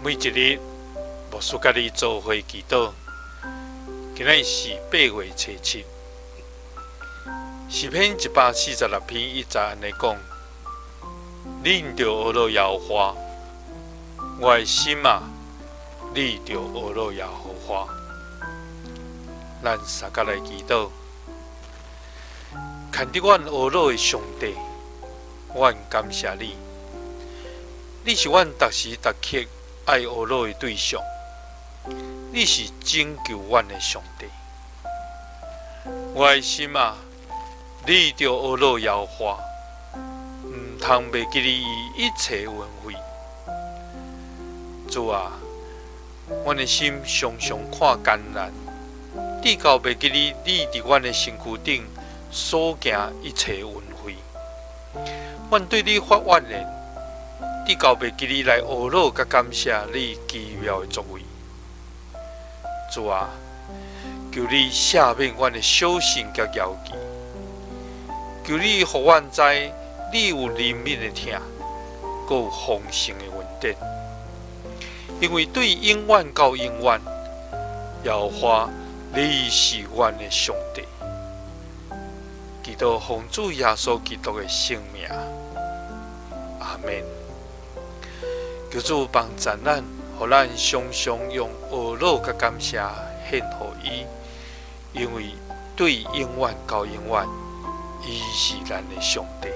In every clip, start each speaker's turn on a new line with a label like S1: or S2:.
S1: 每一日，牧師佮你做伙祈禱。今仔日是8月初7，詩篇146篇1節按呢講：恁著呵咾耶和華，我的心啊，你著呵咾耶和華。咱相佮來祈禱，牽得阮呵咾的上帝，阮感謝你，你是阮逐時逐刻愛呵咾的對象，你是拯救阮的上帝。我的心啊，你著呵咾耶和華，毋通袂記得伊一切恩惠。主啊，阮的心常常看艱難，直到袂記得你佇阮的身軀頂所行一切恩惠。阮對你發怨言，直到袂記得來呵咾佮感謝你奇妙的作為。主啊，求你赦免阮的小信佮驕傲，求你予阮知你有憐憫的疼，閣有豐盛的恩典。因為對永遠到永遠，耶和華，你是阮的上帝。祈禱奉主耶穌基督的聖名，阿們。求主幫助咱，予咱常常用呵咾佮感謝獻予伊，因為對永遠到永遠，伊是咱的上帝。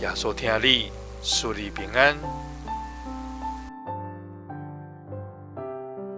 S1: 耶穌疼你，賜你平安。